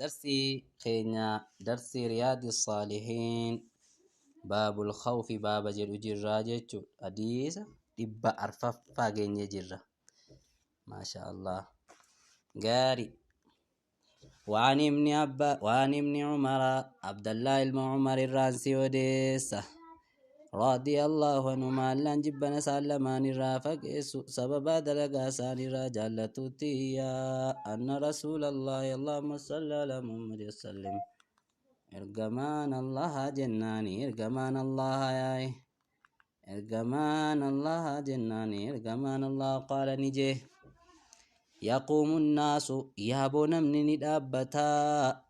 Darsii keenya darsii Riyaadi Saalihiin baabul khawfi baaba jedhu jirraa jechuudha. Hadiisa 400ffaa geenye jirra. Maasha Allah. Gaari. وعن ابن أبا وعن ابن عمر عبد الله ilma Umar irraan si odeessa. رضي الله عنهما allaan jibbana isaan lamaan irraa fageessu sababa dalagaa isaan irraa jaallatutti yaa anna rasuulallahi allahumma salli ala muhammad wasallim ergamaan allaha jennaani ergamaan allaha yaa'e ergamaan allaha jennaani ergamaan allaha qaala ni jee yaquumu nnaasu yaaboo namni ni dhaabbata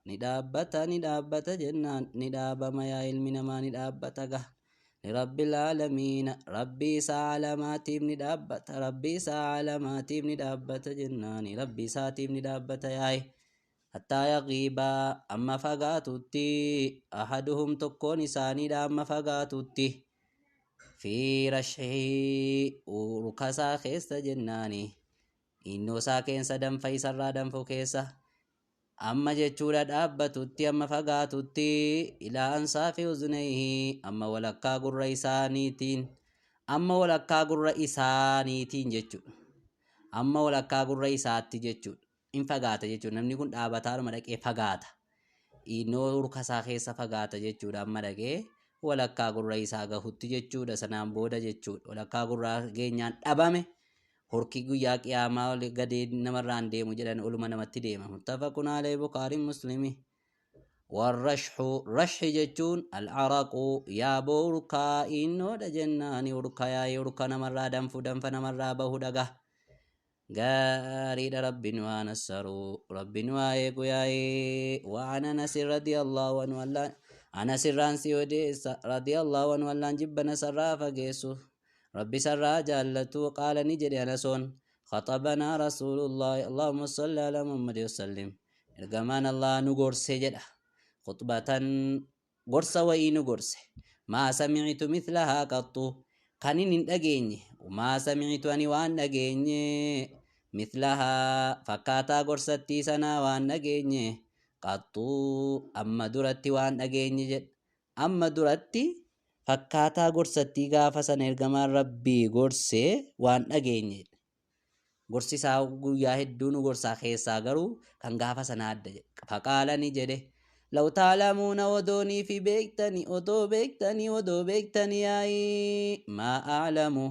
ni dhaabbata ni dhaabbata jennaan ni dhaabama yaa ilmi namaa ni dhaabbata gah lirabbil aalamiina rabbii isaa aalamaatiif ni dhaabbata rabbii isaa aalamaatiif ni dhaabbata jennaani rabbii isaatiif ni dhaabbata yaa'i hattaa yaqiibaa amma fagaatutti ahaduhum tokkoon isaaniidha amma fagaatutti fi rashhii urkasaa keessa jennaani innoosaa keessa danfa isarraa danfu keessa amma jechuudha dhaabbatutti amma fagaatutti ilaa ansaafi uznayhi amma walakkaa gurra isaaniitiin amma walakkaa gurra isaaniitiin jechuudha amma walakkaa gurra isaatti jechuudha in fagaata jechuudha namni kun dhaabataadhuma dhaqee fagaata innoo urkasaa keessa fagaata jechuudha amma dhaqee walakkaa gurra isaa gahutti jechuudha sanaan booda jechuudha walakkaa gurraa geenyaan dhabame Hurki guyyaa qiyaamaa oli gadi namarraan deemu jedhan oluma namatti deema. Muttafaqun alayhi Bukaariin Muslimi. Warrashhu rashhi jechuun al'araqu yaaboo urkaa innoodha jennaani urka yaa'ee urka namarraa danfu danfa namarraa bahu dhaga. Gaariidha rabbiin waa nassaru rabbiin waa eegu yaa'ee waan Anas radiyallahu anhu allaan Anas irraan si odeessa radiyallahu anhu allaan jibba nasarraa fageessu Rabbi isarraa jaallatu qaala ni jedhe Anasoon khaxabanaa rasuulullaahi Allahumma salli ala Muhammadi wasallim ergamaan Allah nu gorse jedha khuxbatan gorsa wayii nu gorse maa samicitu mithlahaa qaxxu kanin hin dhageenye maa samicitu ani waan dhageenye mithlahaa fakkaataa gorsattii sanaa waan dhageenye qaxxu amma duratti waan dhageenye jedha Amma duratti fakkaataa gorsattii gaafa sana ergamaan Rabbii gorse waan dhageenye. Gorsi isaa guyyaa hedduu nu gorsaa keessaa garuu kan gaafa sana adda jedhe. Faqaala ni jedhe. Law taalamuuna odoonii fi beektani odoo beektanii odoo beektanii yaa'ii maa a'lamu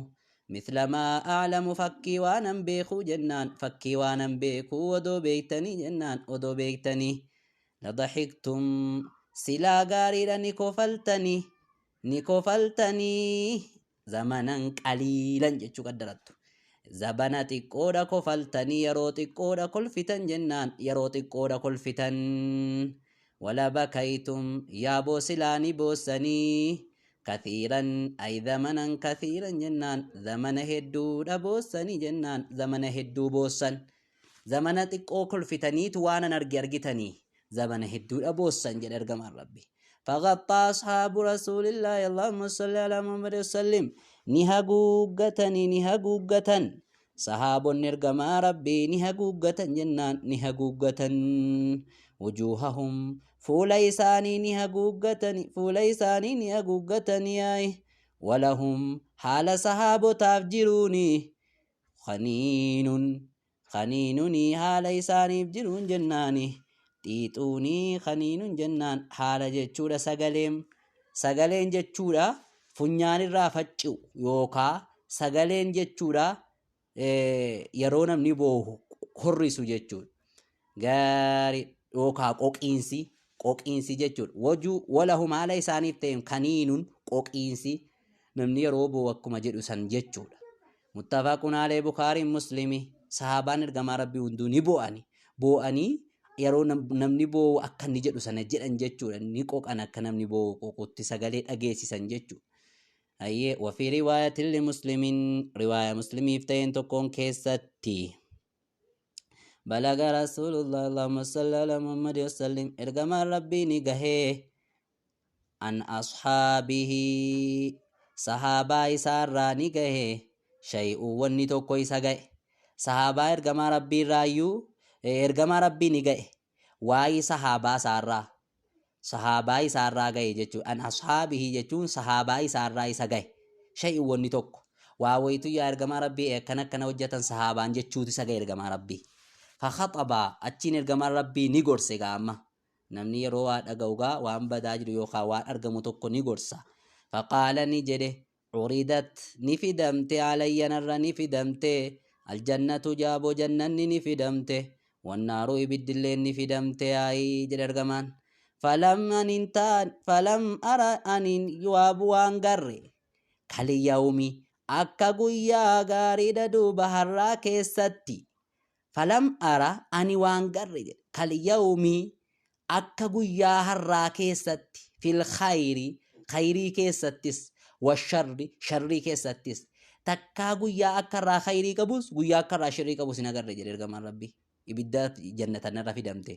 mithla maa a'lamu fakkii waanan beekuu jennaan fakkii waanan beekuu odoo beektanii jennaan odoo beektanii Ladahiktum silaa gaariidha ni kofaltani ni kofaltanii zamanan qaliilan jechuu qaddarattu. Zabana xiqqoodha kofaltanii yeroo xiqqoodha kolfitan jennaan yeroo xiqqoodha kolfitan. Wala bakaytum yaaboo silaa ni boossanii kathiiran ay zamanan kathiiran jennaan zamana hedduudha boossanii jennaan zamana hedduu boossan. Zamana xiqqoo kolfitaniitu waanan arge argitanii zamana hedduudha boossan jedhe ergamaan Rabbi. Faghaxxaa ashaabu rasuulillaahi Allahumma salli alaa Muhammad wasallim ni haguuggatanii ni haguuggatan sahaabonni ergamaa Rabbii ni haguuggatan jennaan ni haguuggatan wujuuhahum fuula isaanii ni haguuggatani fuula isaanii ni haguuggatani yaa'i walahum haala sahaabotaaf jiruuni Khaniinun khaniinunii haala isaaniif jiruun jennaani xiixuunii khaniinun jennaan haala jechuudha sagaleen sagaleen jechuudha funyaanirraa facci'u yookaa sagaleen jechuudha yeroo namni boohu horrisu jechuudha. Gaarii yookaa qoqiinsi qoqiinsi jechuudha. Wajuu walahum haala isaaniif ta'een kaniinun qoqiinsi namni yeroo boo'u akkuma jedhu san jechuudha. Muttafaqun alee Bukaariin Muslimi sahaabaan ergamaa Rabbii hunduu ni boo'ani. Boo'anii yeroo namni boo'u akka inni jedhu sana jedhan jechuudha. Ni qoqan akka namni boo'u qoqutti sagalee dhageessisan jechuudha. Hayyee wafii riwaayatin li muslimin riwaaya muslimiif ta'een tokkoon keessatti. Balaga Rasuulullah Allahumma salli ala Muhammad wasallim ergamaan Rabbii ni gahee an ashaabihi sahaabaa isaarraa ni gahe shay'u wanni tokko isa ga'e sahaabaa ergamaa Rabbii irraayyuu ergamaa Rabbii ni ga'e Waa'ee sahaabaa isaarraa, sahaabaa isaarraa gahe jechuudha. An ashaabihi jechuun sahaabaa isaarraa isa gahe. Shay'in wanni tokko. Waa wayitu yaa ergamaa Rabbii akkana akkana hojjetan sahaabaan jechuutu isa gahe ergamaa Rabbii. Fakhaxaba, achiin ergamaan Rabbii ni gorse gaa amma. Namni yeroo waa dhaga'u gaa waan badaa jiru yookaan waan argamu tokko ni gorsa. Faqaala, ni jedhe, curidat, ni fidamte, alayya, narra ni fidamte, aljannatu, jaaboo jannanni ni fidamte, wannaaru, ibiddilleen ni fidamte yaa'ii jedhe ergamaan. Falam anin taan falam ara anin waa waan garre kaliyawmi akka guyyaa gaariidha duuba har'aa keessatti. Falam ara ani waan garre jedhe kalyawmi akka guyyaa har'aa keessatti, fil khayri, khayrii keessattis, washarri, sharrii keessattis, takkaa guyyaa akka irraa khayrii qabus guyyaa akka irraa sharrii qabus hin agarre jedhe ergamaan Rabbii. Ibidda jannatan irra fidamte.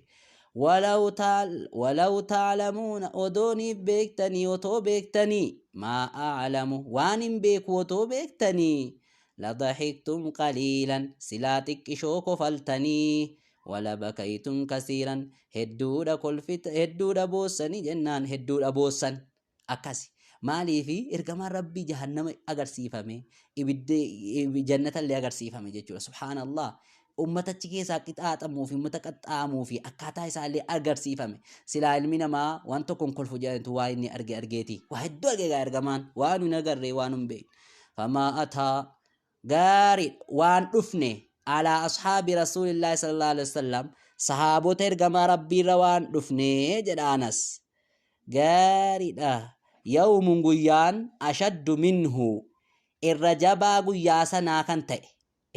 Walaw ta'lamuuna, odooniif beektanii, otoo beektanii, maa a'lamu, waan hin beeku otoo beektanii, ladahiktum qaliilan, silaa xiqqishoo kofaltanii, wala bakaytum kasiiran, hedduudha kolfit, hedduudha boossanii jennaan hedduudha boossan. Akkasi maaliifi ergamaan Rabbii jahannama agarsiifame, ibidda jannatallee agarsiifame jechuudha. Subhaanallah, ummata achi keessaa qixaaxamuu fi ummata qaxxaamuu fi akkaataa isaallee agarsiifame. Silaa ilmi namaa waan tokko hin kolfu jedhanitu waa inni arge argeeti. Waa hedduu arge gaa ergamaan, waan hin agarree waan hin beekne. Famaa ataa, gaarii waan dhufne, alaa ashaabi rasuulillaahi sallallahu alaihi wasallam, sahaabota ergamaa Rabbiirra waan dhufne jedha Anas. Gaariidha. Yawmun, guyyaan, ashaddu minhu, irra jabaa guyyaa sanaa kan ta'e,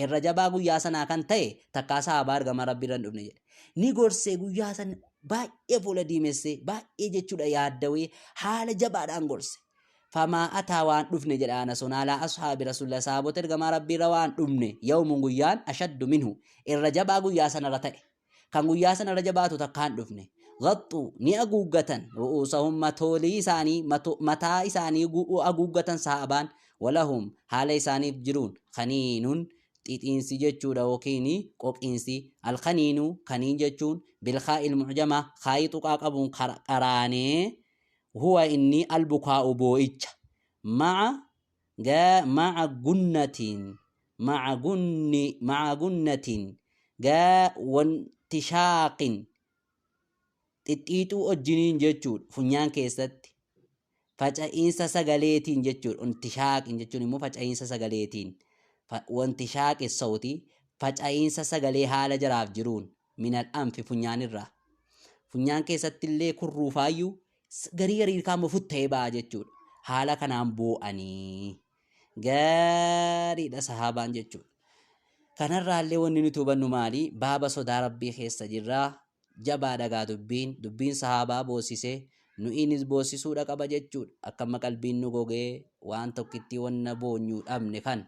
irra jabaa guyyaa sanaa kan ta'e takkaa sahaabaa ergamaa Rabbiirra hin dhufne jedhe. Ni gorsee guyyaa san baay'ee fuula diimessee baay'ee jechuudha yaaddawee haala jabaadhaan gorse. Famaa ataa, waan dhufne jedha Anasoon, alaa ashaabi rasuulillah, sahaabota ergamaa Rabbiirra waan dhufne, yawmun, guyyaan, ashaddu minhu, irra jabaa guyyaa sanarra ta'e. Kan guyyaa sanarra jabaatu takkaa hin dhufne. Ghaxxu, ni haguuggatan, ru'uusahum, matoolii isaanii, mataa isaanii haguuggatan sahaabaan, walahum, haala isaaniif jiruun, khaniinun, xixiinsi jechuudha yookiin qoqiinsi. Alkhaniinu, kaniin jechuun, bilkaa'il mu'jama, kaayii tuqaa qabuun qaraanee, huwa, inni, albukaa'u, boo'icha, ma'a gaa ma'a gunnatiin, ma'a gunni, ma'a gunnatiin gaa wantishaaqin, xixxiixuu wajjiniin jechuudha, funyaan keessatti faca'iinsa sagaleetiin jechuudha. Intishaaqin jechuun immoo faca'iinsa sagaleetiin, wantishaaqi sawti, faca'iinsa sagalee haala jaraaf jiruun, minal anfi, funyaanirraa, funyaan keessatti illee kurruufaayyuu garii garii kaammoo futta'ee ba'a jechuudha. Haala kanaan boo'anii gaariidha sahaabaan jechuudha. Kanarraallee wanni nuti hubannu maali? Baaba sodaa Rabbii keessa jirra. Jabaa dhagaa dubbiin sahaabaa boossise nu'iinis boossisuudha qaba jechuudha. Akka amma qalbiin nu gogee waan tokkittii wanna boonyuu dhabne kan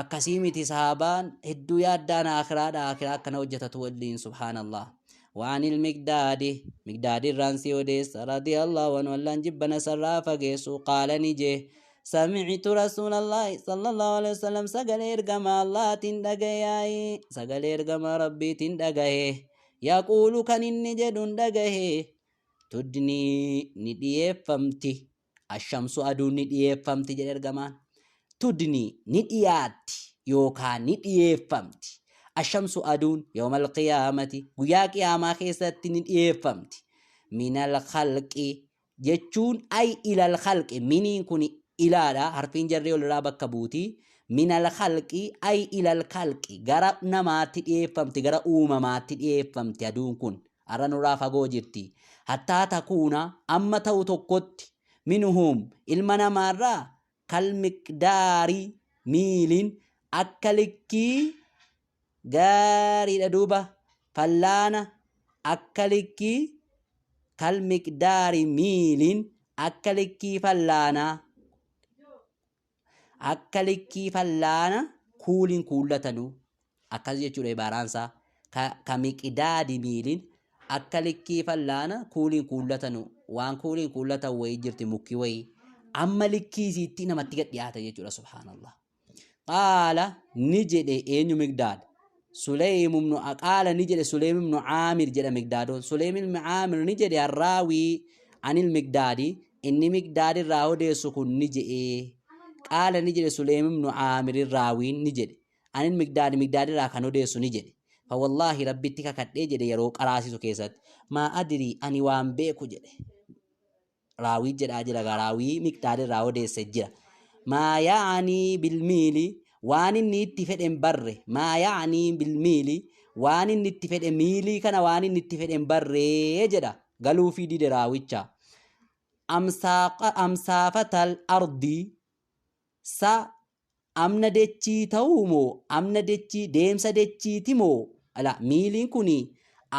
akkasii miti. Sahaabaan hedduu yaaddaan aakhiraadha, aakhiraa akkana hojjetatu waliin. Subhaanallah. وعن المقداد، مقداد الرانسي وديس، رضي الله عنه، الله جبنا سرا فقيسو، قال، نجي، سمعت رسول الله صلى الله عليه وسلم، sagalee ergamaa Allaatiin dhagayaay, sagalee ergamaa Rabbiitiin dhagahe, يقول، kan inni jedhuun dhagahe, تدني, ni dhiyeeffamti, الشمس, aduun ni dhiyeeffamti jedhe ergamaan. تدني, ni dhiyaatti yookaan ni dhiyeeffamti, الشمس, aduun, يوم القيامة, guyyaa qiyaamaa keessatti ni dhiyeeffamti. من الخلق jechuun أي إلى الخلق, miniin kun ilaadha, harfiin jarree olirraa bakka buuti. من الخلق أي إلى الخلق, gara namaatti dhiyeeffamti, gara uumamaatti dhiyeeffamti. Aduun kun har'a nurraa fagoo jirti. حتى تكون, amma ta'u tokkotti, منهم, ilma namaarraa, كالمقدار ميل, akka likkii gaariidha duuba fallaana, akka likkii, كالمقدار ميل, akka likkii fallaanaa, akka likkii fallaana kuuliin kuullatanuu akkas jechuudha ibaaraansaa. كمقدار ميل, akka likkii fallaana kuuliin kuullatanuu, waan kuuliin kuullatan wayii jirti, mukki wayii, amma likkii isiitti namatti gad dhiyaata jechuudha. Subhaanallah. قال, ni jedhe, eenyu? Miqdaad. Suleyim ibnu qaala ni jedhe Suleyim ibnu Aamir jedha Miqdaadoon. Suleyim ilmi Aamir ni jedhe arraawii anil Miqdaadi inni Miqdaad irraa odeessu kun ni je'e. Qaala ni jedhe Suleyim ibnu Aamir raawiin ni jedhe. Anil Miqdaadi Miqdaad irraa kan odeessu ni jedhe. Fawallaahi Rabbitti kakadhee jedhe yeroo qaraasisu keessatti. Maa adrii ani waan beeku jedhe. Raawii jedhaa jira gaa raawii Miqdaad irraa odeesse jira. Maa ya'anii bilmiili waan inni itti fedhe hin barre. Maa ya'anii bilmiili waan inni itti fedhe miilii kana waan inni itti fedhe hin barree jedha. Galuufii dide raawicha. Amsaafatal ardii sa amna dechii ta'uu moo amna dechii deemsa dechiiti moo ala miiliin kun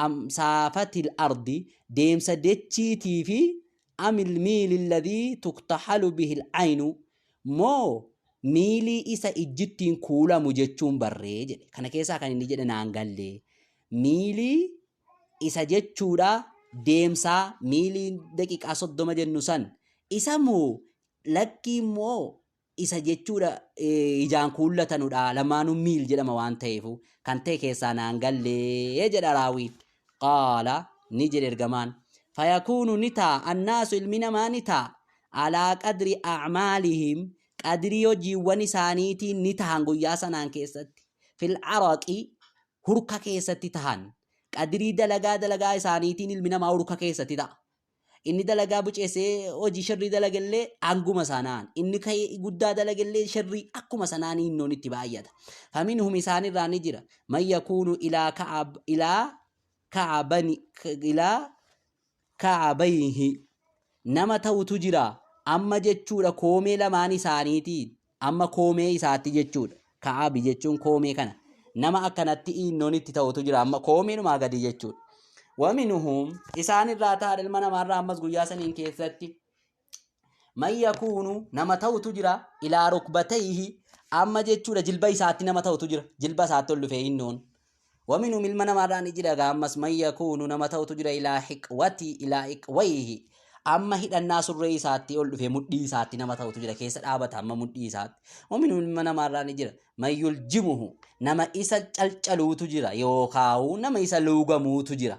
amsaafatil ardi deemsa dechiitii fi amil miili alladhii tuktahalu bihil aynu moo miilii isa ijjittiin kuulamu jechuun barree jedhe. Kana keessaa kan inni jedhe naan galle. Miilii isa jechuudha deemsaa miilii daqiiqaa 30 jennu san isa moo lakkii immoo isa jechuudha ijaan kuullatanudha lamaanuu miil jedhama waan ta'eefu kan ta'e keessaa naan gallee jedha raawiin. Qaala ni jedhe ergamaan. Fayakuunu ni ta'a annaasu ilmi namaa ni ta'a alaa qadri a'maalihim qadrii hojiiwwan isaaniitiin ni tahan guyyaa sanaan keessatti fil araqi hurka keessatti tahan qadrii dalagaa dalagaa isaaniitiin ilmi namaa hurka keessatti ta'a. Inni dalagaa buceessee hojii sharrii dalagellee hanguma sanaan. Inni ka'ee guddaa dalagellee sharrii akkuma sanaan innoon itti baay'ata. Faminhum isaan irraa ni jira. Man yakuunu ilaa ka'ab ilaa ka'abani ilaa ka'abayhi nama ta'utu jira. Amma jechuudha koomee lamaan isaaniitiin amma koomee isaatti jechuudha. Ka'abi jechuun koomee kana. Nama akkanatti innoon itti ta'utu jira amma koomeenumaa gadi jechuudha. Waminuhum isaan irraa ta'an ilma namaarraa ammas guyyaa saniin keessatti man yakuunu nama ta'utu jira ilaa rukbatayhi amma jechuudha jilba isaatti nama ta'utu jira jilba isaatti ol dhufee innoon. Waminhum ilma namaarraa ni jira gaa ammas man yakuunu nama ta'utu jira ilaa hiqwati ilaa hiqwayhi amma hidhannaa surree isaatti ol dhufee mudhii isaatti nama ta'utu jira keessa dhaabata amma mudhii isaatti. Waminhum ilma namaarraa ni jira man yuljimuhu nama isa calcaluutu jira yookaa'u nama isa luugamuutu jira.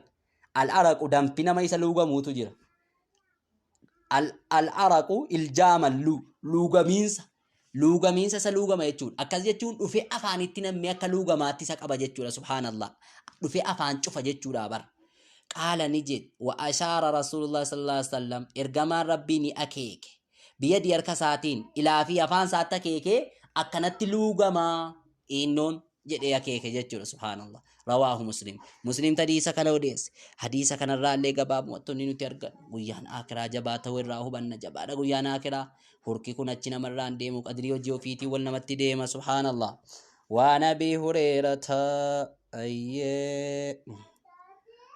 Al-araqu danfi nama isa luugamuutu jira. Al-araqu iljaama luugamiinsa luugamiinsa isa luugama jechuudha. Akkas jechuun dhufee afaanitti namni akka luugamaatti isa qaba jechuudha. Subhaanallah. Dhufee afaan cufa jechuudha bara. Qaala ni jedhe wa ashaara Rasuulullah sallallahu alaihi wasallam ergamaan Rabbii ni akeeke. Biyadi harka isaatiin ilaa fi afaan isaatti akeekee akkanatti luugamaa innoon jedhee akeeke jechuudha subhaanallah rawaahu muslim muslim hadiisa kana odeesse hadiisa kanarraa illee gabaabumatti wanni nuti argannu guyyaan aakiraa jabaa ta'uu irraa hubanna jabaadha guyyaan aakiraa hurki kun achi namarraa hin deemu qadrii hojii ofiitiin wal namatti deema subhaanallah waan abii hureerata ayyee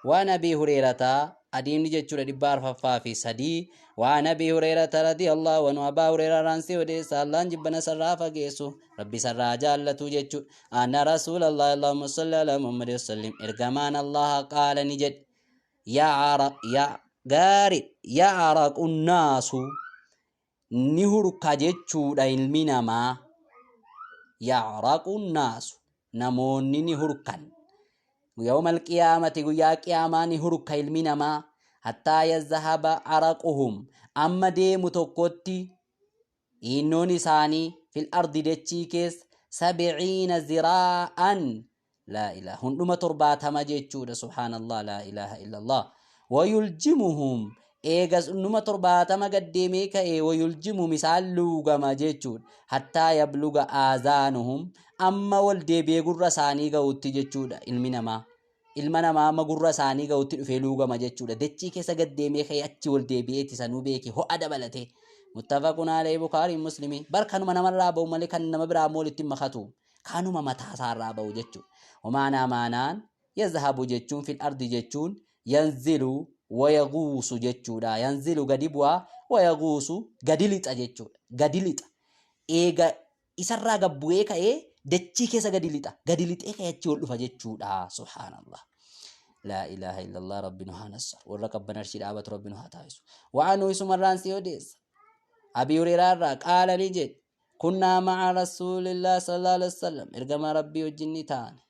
Waan Abii Hureerataa adiimni jechuudha 403 waan Abii Hureerata radiyallahu anhu Abaa Hureeraa irraan si odeessa Allaan jibbana sarraa fageessu Rabbi sarraa jaallatuu jechuudha anna rasuulallahi Allahumma salli ala Muhammad wasallim ergamaan Allaha qaala ni jedhe yaa gaari ya'raqu naasu ni hurka jechuudha ilmi namaa ya'raqu naasu namoonni ni hurkan yawmal qiyaamati guyyaa qiyaamaa ni hurka ilmi namaa hattaa yazhaba araquhum amma deemu tokkotti innoon isaanii fil ardi dachii keessa sabciina ziraa'an laa ilaaha hunduma 70 jechuudha subhaanallah laa ilaaha illallah wayuljimuhum eegas hunduma 70 gaddeemee ka'e wayuljimuhum isaan luugama jechuudha hattaa yabluga aazaanuhum amma wal deebi'ee gurra isaanii ga'utti jechuudha ilmi namaa ilma namaa amma gurra isaanii ga'utti dhufee luugama jechuudha dachii keessa gaddeemee ka'e achi wal deebi'ee itti sanuu beeke ho'a dabalatee muttafaqun alayhi bukaarii muslimii bar kanuma namarraa ba'u malee kan nama biraa immoo walitti hin makatu kanuma mataa isaarraa ba'u jechuudha. Wamaanaa maanaan yazhabu jechuun fil ardi jechuun yanzilu wayaguusu jechuudha. Yanzilu gadi bu'a wayaguusu gadi lixa jechuudha. Gadi lixa. Eega isarraa gad bu'ee ka'ee dachii keessa gadi lixa. Gadi lixee ka'ee achii ol dhufa jechuudha. Subhaanallah. Laa ilaaha illallah rabbi nu haa nassaru. Warra qabban arshii dhaabatu rabbi nu haa taasisu. Wa'anuu isumarraan si odeessa. Abii Hureyraa irraa qaala ni jedhe. Kunnaa ma'a Rasuulillah sallallahu alaihi wasallam ergamaa Rabbii wajjin ni taane.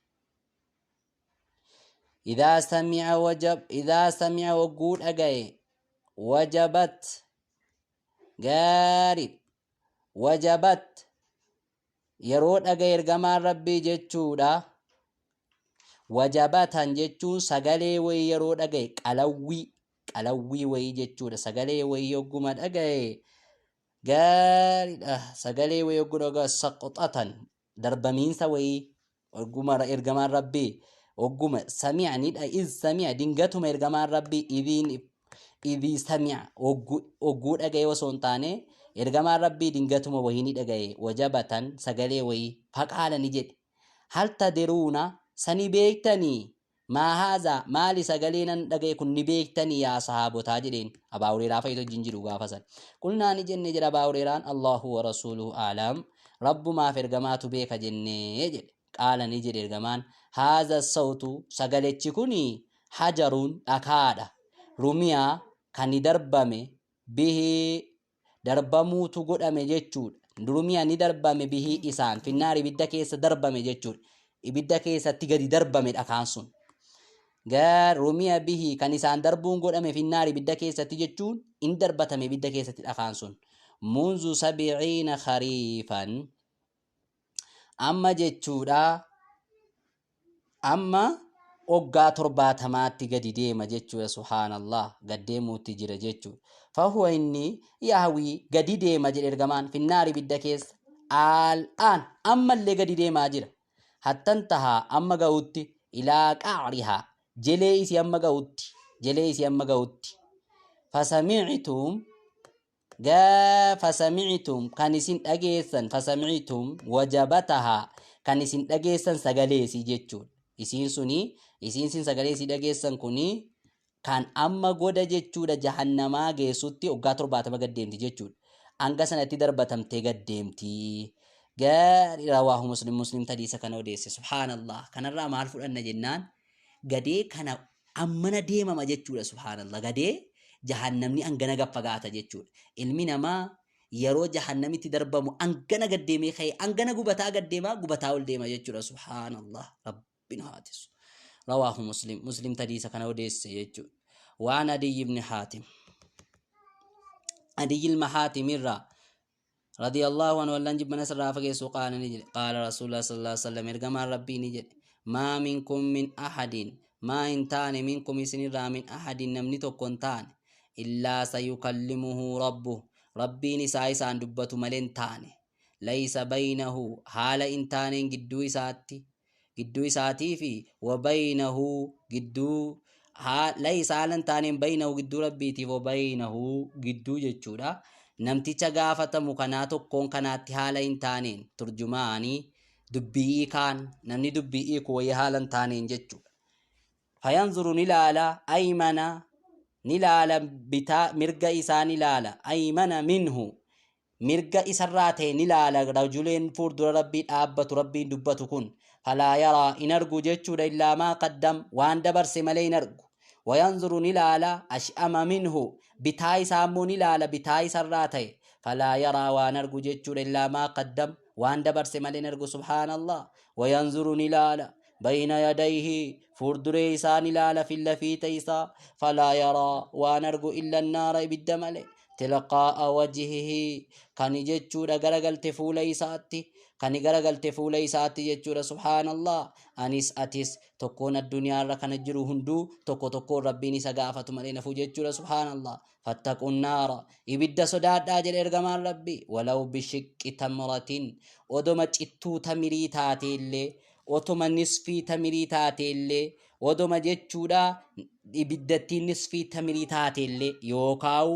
Idaa sami'a wajab idaa sami'a wagguu dhagaye wajabat gaarii wajabat yeroo dhagaye ergamaan rabbii jechuudha. Wajabatan jechuun sagalee wayii yeroo dhagaye qalawwii qalawwii wayii jechuudha. Sagalee wayii yogguma dhagaye gaariidha. Sagalee wayii yogguu dhagaye saqoxatan darbamiinsa wayii ogguma ergamaan rabbii ogguma sami'a ni dha iz sami'a dingatuma ergamaan rabbii idhiin idhii sami'a ogguu dhagaye osoo hin taane ergamaan rabbii dingatuma wayii ni dhagaye wajabatan sagalee wayii faqaala ni jedhe hal tadiruuna sani beektanii Maa haazaa, maali sagalee nan dhagaye kun ni beektanii yaa sahaabotaa jedheen. Abaa Hureeraa fa'itu wajjin jiru gaafa san. Qulnaa ni jenne jedha Abaa Hureeraan Allahu wa rasuuluhu a'lam. Rabbumaaf ergamaatu beeka jennee jedhe. Qaala ni jedhe ergamaan haaza sawtu sagalechi kuni hajaruun dhakaadha. Rumiyaa kan darbame bihi darbamuutu godhame jechuudha. Rumiya ni darbame bihii isaan finnaar ibidda keessa darbame jechuudha. Ibidda keessatti gadi darbame dhakaan sun. Gaar rumiya bihii kan isaan darbuun godhame finnaar ibidda keessatti jechuun in darbatame ibidda keessatti dhakaan sun. Munzu sabi'iina khariifan amma jechuudha Amma oggaa torbaatamaatti gadi deema jechuudha subhaanallah gad deemuutti jira jechuudha. Fahuwa inni yahwii gadi deema jedhe ergamaan finnaar ibidda keessa al'aan ammallee gadi deemaa jira. Hattan tahaa amma ga'utti ilaa qacrihaa jelee isii amma ga'utti jelee isii amma ga'utti. Fasamictum Gaa fasamictum kan isin dhageessan fasamictum wajabataha kan isin dhageessan sagalee isii jechuudha. Isiin suni isiin sin sagalee isii dhageessan kuni kan amma goda jechuudha jahannamaa geessutti waggaa 70 gad deemti jechuudha. Hanga sanatti darbatamtee gad deemti. Gaarii rawaahu muslim muslim tadiisa kana odeesse subhaanallah kanarraa maal fudhanna jennaan gadee kana ammana deemama jechuudha subhaanallah gadee jahannamni hangana gad fagaata jechuudha ilmi namaa yeroo jahannamitti darbamu hangana gad deemee ka'ee hangana gubataa gad deemaa gubataa ol deema jechuudha subhaanallah rabbi nu haatisu rawaahu muslim muslim tadiisa kana odeesse jechuudha waan adiyyi ibni haatim adiyyi ilma haatim irraa radiyallahu anhu Allahn jibbana sirraa fageessu qaala ni jedhe qaala rasuulullah sallallahu alaihi wasallam ergamaan rabbii ni jedhe maa minkum min ahadin maa hin taane minkum isinirraa min ahadin namni tokko hin taane illaa sayukallimuhu rabbuh rabbiin isaa isaan dubbatu malee hin taane laysa baynahu haala hin taaneen gidduu isaatti gidduu isaatii fi wa baynahu gidduu laysa haala hin taaneen baynahu gidduu rabbiitiif wa baynahu gidduu jechuudha. Namticha gaafatamu kanaa tokkoon kanaatti haala hin taaneen turjumaanii dubbii hiikaan namni dubbii hiiku wayii haala hin taaneen jechuudha. Fayanzuru ni laala aymana ni laala bitaa mirga isaa ni laala aymana minhu mirga isarraa ta'e ni laala rajuleen fuuldura rabbii dhaabbatu rabbiin dubbatu kun falaa yaraa hin argu jechuudha illaa maa qaddam waan dabarse malee hin argu wayanzuru ni laala ash'ama minhu bitaa isaa immoo ni laala bitaa isarraa ta'e falaa yaraa waan argu jechuudha illaa maa qaddam waan dabarse malee hin argu subhaanallah wayanzuru ni laala bayna yadayhi fuulduree isaa ni laala fillafiita isaa falaa yaraa waan argu illa naara ibidda malee tilqaa'a wajhihi kani jechuudha garagalte fuula isaatti kani garagalte fuula isaatti jechuudha subhaanallah anis atis tokkoon addunyaarra kana jiru hunduu tokko tokkoon rabbiin isa gaafatu malee nafu jechuudha subhaanallah fattaqun naara ibidda sodaadhaa jedhe ergamaan rabbi walaw bishiqqi tamratin odoma cittuu tamirii taateellee otoma nisfii tamirii taateellee Odoma jechuudha ibiddattiin nisfii tamirii taateellee yookaawu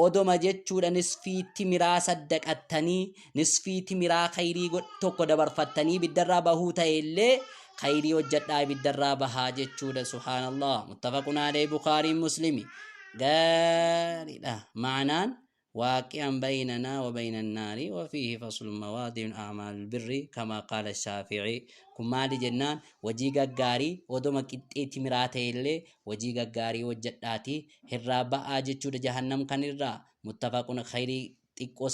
odoma jechuudha nisfii timiraa saddaqattanii nisfii timiraa khayrii tokko dabarfattanii ibiddarraa bahuu ta'ellee khayrii hojjadhaa ibiddarraa bahaa jechuudha subhaanallah muttafaqun alayhi bukaariin muslimi gaariidha ma'anaan واقعا بيننا وبين النار وفيه فصل مواضع أعمال البر كما قال الشافعي kun maali jennaan hojii gaggaarii odoma qixxee timiraa ta'ellee hojii gaggaarii hojjedhaatii irraa ba'aa jechuudha jahannam kan irraa muttafaqun khayrii xiqqoo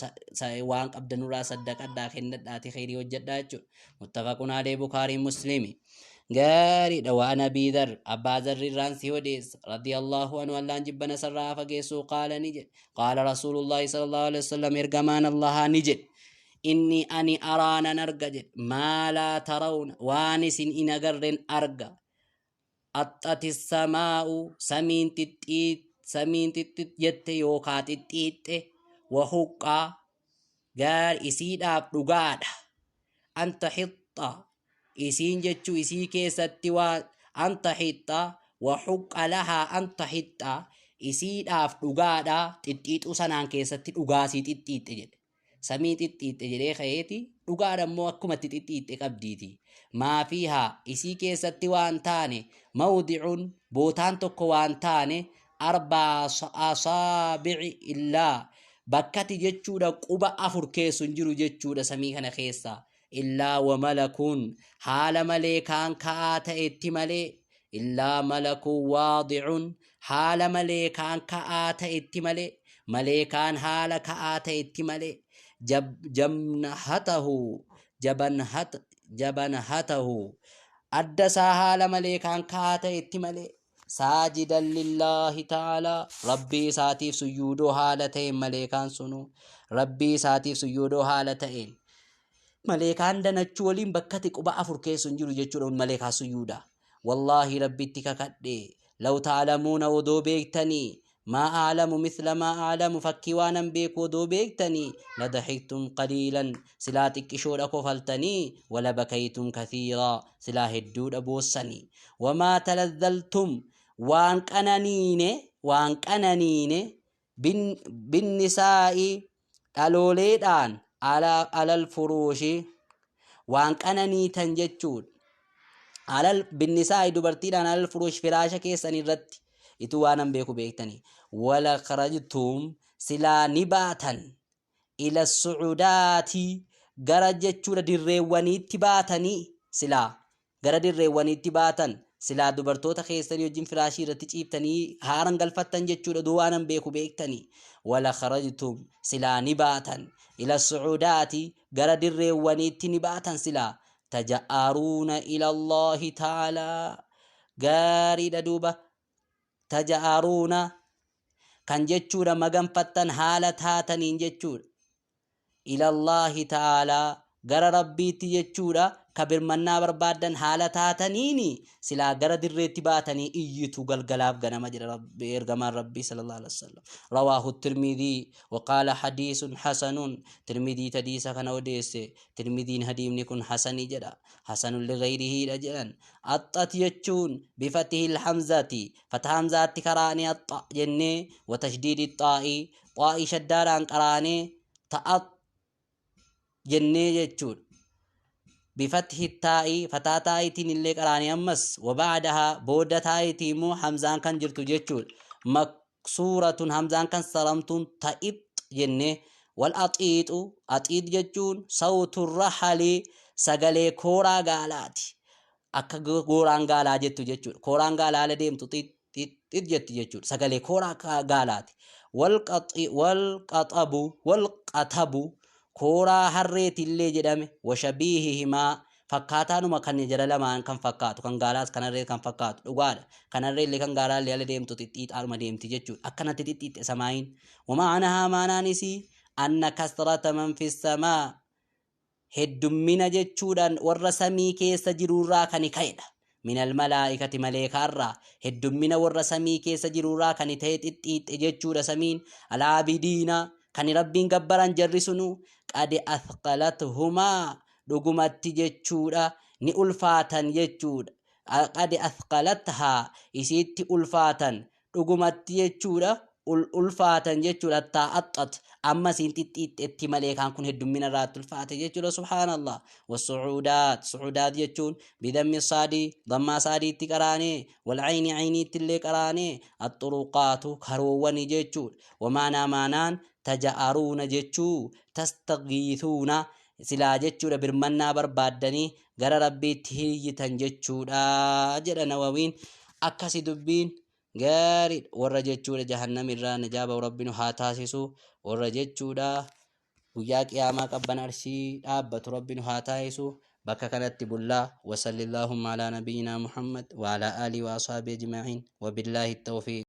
waan qabdanurraa saddaqadhaa kennadhaatii khayrii hojjedhaa jechuudha muttafaqun alee bukaarii muslimi. Gaariidha. Waan Abii Dhar, Abbaa Dharri irraan si odeessa, radiyallahu anhu, Allaan jibbana sarraa fageessuu, qaala, ni jedhe, qaala rasuulullaahi sallallahu alaihi wasallam, ergamaan Allahaa ni jedhe, inni ani araanan arga jedhe, maa laa tarawna, waan isin in agarren arga. Axxati samaa'u, samiin xixxiit, samiin xixxit jette yookaa xixxiixxe, wahuqqaa gaar isiidhaaf dhugaadha, anta hixxa, isiin jechuu isii keessatti waa, anta hixxa, wahuqqa lahaa anta hixxa, isiidhaaf dhugaadha xixxiixuu sanaan keessatti dhugaasii xixxiixxe jedhe. Samii xixxiixxe jedhee ka'eeti, dhugaadha immoo akkuma itti xixxiixxe qabdiiti. Maafiihaa, isii keessatti waan taane, mawdi'un, bootaan tokko waan taane, arbaa asaabi'i illaa, bakkati jechuudha quba afur keessu hin jiru jechuudha samii kana keessa, illaa wa malakuun, haala malee kaan ka'aa ta'etti malee, illaa malakun waadi'un, haala malee kaan ka'aa ta'etti malee, maleekaan haala ka'aa ta'etti malee, jamnahatahu, jabanhatahu, adda isaa haala malee kaan ka'aa ta'etti malee, saajidan lillaahi ta'aalaa, rabbii isaatiif suyyuudoo haala ta'een, maleekaan sunu rabbii isaatiif suyyuudoo haala ta'een, maleekaan danachuu waliin bakkati quba afur keessu hin jiru jechuudha maleekaa suyyuuda. Wallaahi, rabbitti kakadhe, law ta'lamuuna, odoo beektanii, maa a'lamu, mithla maa a'lamu, fakkii waanan beeku odoo beektanii, ladahiktum qaliilan, silaa xiqqishoodha kofaltanii, wala bakaytum kathiiraa, silaa hedduudha boossanii. Wamaa talazzaltum, waan qananiine, waan qananiine, binnisaa'i, dhalooleedhaan, alal furuushi, waan qananiitan jechuudha. Alal binnisaa'i, dubartiidhaan, alal furuush, firaasha keessan irratti, ituu waanan beeku beektanii, wala kharajtum, silaa ni baatan, ila sucudaati, gara jechuudha dirreewwaniitti baatanii, silaa gara dirreewwaniitti baatan, silaa dubartoota keessanii wajjin firaashii irratti ciiftanii haaran galfattan jechuudha duu waanan beeku beektanii. Wala kharajtum, silaa ni baatan, ila sucudaati, gara dirreewwaniitti ni baatan silaa, taja'aruuna ila Allaahi ta'aalaa. Gaariidha duuba, taja'aruuna kan jechuudha maganfattan haala taataniin jechuudha, ilallaahi ta'aalaa, gara rabbiitti jechuudha ka birmannaa barbaaddan haala taataniini, silaa gara dirreetti baatanii iyyitu galgalaaf ganama jedha rabbi, ergamaan rabbii sallallahu alaihi wasallam. Rawaahu tirmidii waqaala hadiisun hasanun. Tirmidii hadiisa kana odeesse. Tirmidiin hadiimni kun hasanii jedha, hasanun ligayrihiidha jedhan. Axxat jechuun bifatihil hamzati, fata hamzaatti karaanee axxa jennee, watashdiidi xaa'ii, xaa'ii shaddaadhaan qaraanee ta'ax jennee jechuudha. Bifathi taa'i, fataa taa'itiin illee qaraanee ammas, wabaadahaa, booda taa'itii immoo hamzaan kan jirtu jechuudha. Maksuuratun, hamzaan kan saramtuun ta'ix jennee. Wal axiixu, axiix jechuun sawtu rahali, sagalee kooraa gaalaati. Akka gooraan gaalaa jettu jechuudha. Kooraan gaalaa ala deemtu xix xix xix jetti jechuudha. Sagalee kooraa gaalaati. Wal qaxabu, wal qatabu, kooraa harreetillee jedhame. Washabiihi himaa, fakkaataanuma kan jara lamaan kan fakkaatu, kan gaalaas kan harree kan fakkaatu dhugaadha. Kan harreellee kan gaalaallee ala deemtu xixxiixaadhuma deemti jechuudha. Akkanatti xixxiixxe samaayin. Wamaanahaa, maanaan isii, anna kasrata man fi samaa, heddummina jechuudhaan warra samii keessa jiruurraa kan ka'edha. Minal malaa'ikati, maleekaarraa, heddummina warra samii keessa jiruurraa kan ta'e xixxiixxe jechuudha samiin. Alaabidiina, kan rabbiin gabbaran jarri sunu, qad athqalathumaa, dhugumatti jechuudha ni ulfaatan jechuudha. Qad athqalathaa, isiitti ulfaatan dhugumatti jechuudha, ulfaatan jechuudha, hattaa axxat, amma isiin xixxiixxetti maleekaan kun heddummina irraatti ulfaate jechuudha. Subhaanallah. Wasucuudaat, sucuudaat jechuun bidammi saadii, dammaa saadiitti qaraanee, walcayni, cayniitti illee qaraanee, axxuruqaatu, karoowwani jechuudha. Wamaanaa, maanaan taja'aruuna jechuu, tastagiithuuna, silaa jechuudha birmannaa barbaaddanii gara rabbiitti hiyyitan jechuudha jedha Nawawiin. Akkasi dubbiin gaariidha. Warra jechuudha jahannam irraa najaa ba'u rabbi nu haa taasisu. Warra jechuudha guyyaa qiyaamaa qabban arshii dhaabbatu rabbi nu haa taasisu. Bakka kanatti bullaa. Wasallillahumma alaa nabiyyinaa Muhammad wa alaa aalii wa ashaabii ajma'iin. Wabillaahi tawfiiq.